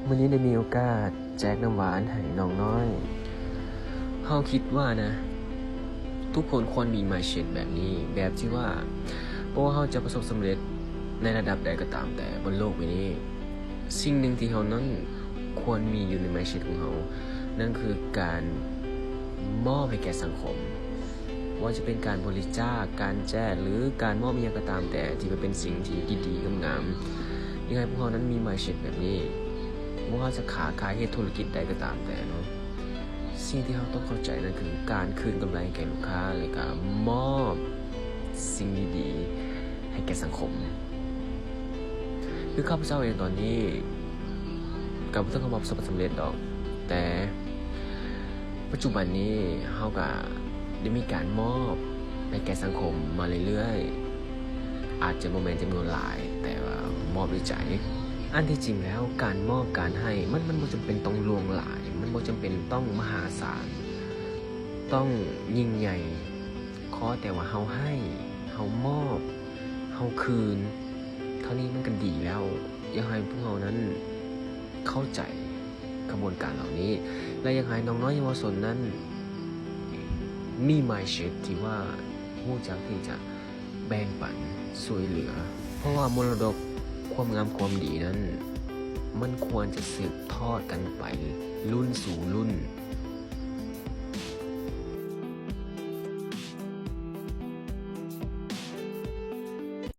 ມື້ນີ້ໄດ້ມີໂອກາດແຈກນ້ຳຫວານໃຫ້ນ້ອງນ້ອຍ. ເຮົາຄິດວ່ານະ ທຸກຄົນຄວນມີ mindset ແບບນີ້ ແບບທີ່ວ່າ ບໍ່ວ່າເຮົາຈະປະສົບສຳເລັດໃນລະດັບໃດກໍຕາມແຕ່ບົນໂລກໃບນີ້ ສິ່ງໜຶ່ງທີ່ເຮົານັ້ນຄວນມີຢູ່ໃນ mindset ຂອງເຮົາ ນັ້ນຄືການມອບໃຫ້ແກ່ສັງຄົມ. ບໍ່ວ່າຈະເປັນການບໍລິຈາກ, ການແຈກ ຫຼື ການມອບອີ່ຫຍັງກໍຕາມແຕ່ທີ່ມັນເປັນສິ່ງທີ່ດີໆ ງາມໆ, ຢາກໃຫ້ພວກເຮົານັ້ນມີ mindset ແບບນີ້. ບໍ່ວ່າເຮົາຈະຄ້າຂາຍ, ເຮັດທຸລະກິດໃດກໍຕາມແຕ່ເນາະ, ສິ່ງທີ່ເຮົາຕ້ອງເຂົ້າໃຈນັ້ນຄືການຄືນກຳໄລໃຫ້ແກ່ລູກຄ້າ ແລະ ກະມອບສິ່ງດີໆ ໃຫ້ແກ່ສັງຄົມ. ຄືຂ້າພະເຈົ້າເອງຕອນນີ້ ກໍບໍ່ເຖິງກັບປະສົບຄວາມສຳເລັດດອກ, ແຕ່ປັດຈຸບັນນີ້ເຮົາກໍໄດ້ມີການມອບໃຫ້ແກ່ສັງຄົມມາເລື້ອຍໆ, ອາດຈະບໍ່ແມ່ນຈຳນວນຫຼາຍ, ແຕ່ວ່າມອບດ້ວຍໃຈ. ອັນທີ່ຈິງແລ້ວ ການມອບການໃຫ້ ມັນ ມັນບໍ່ຈຳເປັນຕ້ອງຫຼວງຫຼາຍ, ມັນບໍ່ຈຳເປັນຕ້ອງມະຫາສານ, ຕ້ອງຍິ່ງໃຫຍ່, ຂໍແຕ່ວ່າເຮົາໃຫ້, ເຮົາມອບ, ເຮົາຄືນ, ເທົ່ານີ້ມັນກໍດີແລ້ວ. ຢາກໃຫ້ພວກເຮົານັ້ນເຂົ້າໃຈຂະບວນການເຫຼົ່ານີ້ ແລະ ຢາກໃຫ້ນ້ອງນ້ອຍເຍົາວະຊົນນັ້ນມີ mindset ທີ່ວ່າຮູ້ຈັກທີ່ຈະແບ່ງປັນ, ຊ່ວຍເຫຼືອ, ເພາະວ່າມໍລະດົກຄວາມງາມຄວາມດີນັ້ນ ມັນຄວນຈະສືບທອດກັນໄປລຸ້ນສູ່ລຸ້ນ.